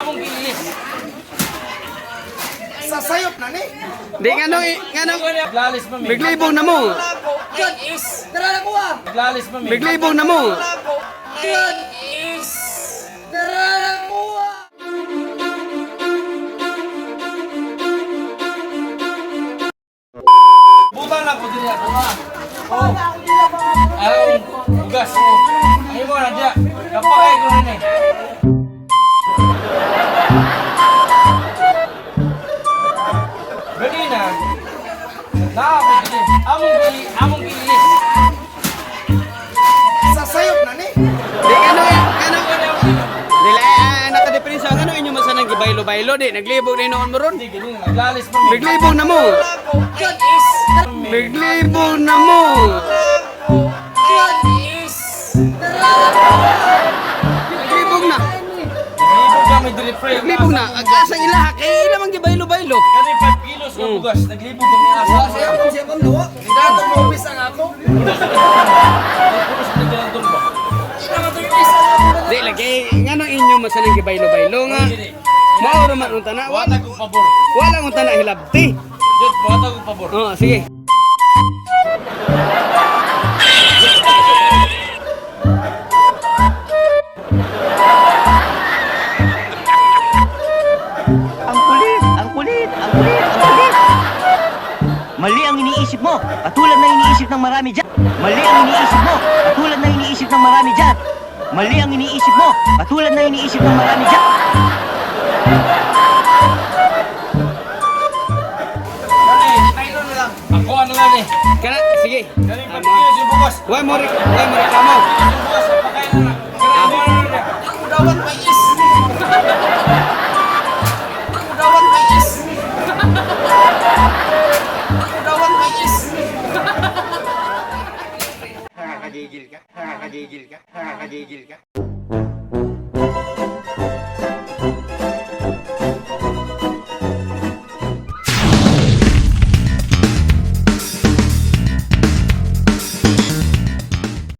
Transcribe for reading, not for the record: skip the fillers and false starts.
Among gilis. Sa sayop na ni. Di nganong nganong Naglalis pa mi. Naglibog na mo. Is. Tara na kuha. Naglalis pa mi. Naglibog na mo. Is. Tara na kuha. Buta na ko diri ako ha. Oh. Ay, bugas mo. Ay mo na diya. Kapakay ko na ni. Ganina. Na ako diri. Among gilis. Sa sayop na ni. Di nganong nganong dili nakadepensa nganong inyo man sanang gibaylo-baylo di naglibog na noon mo ron. Hindi ganina naglalis pa mi. Naglibog na mo. Is. Naglibog na mo. Is. Naglibog na. Naglibog kami diri pre. Naglibog na. Ag asang ilaha kay ila man gibaylo-baylo. Kani 5 kilos nga bugas, naglibog kami asa. Siya kung siya kung luwa. Dato mo bis ang ako. Puros na ganun ba? Di lagi nganong inyo man sanang gibaylo-baylo nga. Mao ra man unta na. Wala kong pabor. Wala unta na hilabti. Jud, wala kong pabor. Oh, sige. Ang kulit, ang kulit, ang kulit, ang kulit. Mali ang iniisip mo, katulad na iniisip ng marami dyan. Mali ang iniisip mo, katulad na iniisip ng marami dyan. Mali ang iniisip mo, katulad na iniisip ng marami dyan. Kani, ako ano lang eh. Kana sige. Kani 5 kilos yung bugas. Wa mo reklamo. Yung bugas, pakain na na. Kani mo na na. Ako dawat may is. Ako dawat may is. Ako dawat may is. Nakakagigil ka, nakakagigil ka, nakakagigil ka.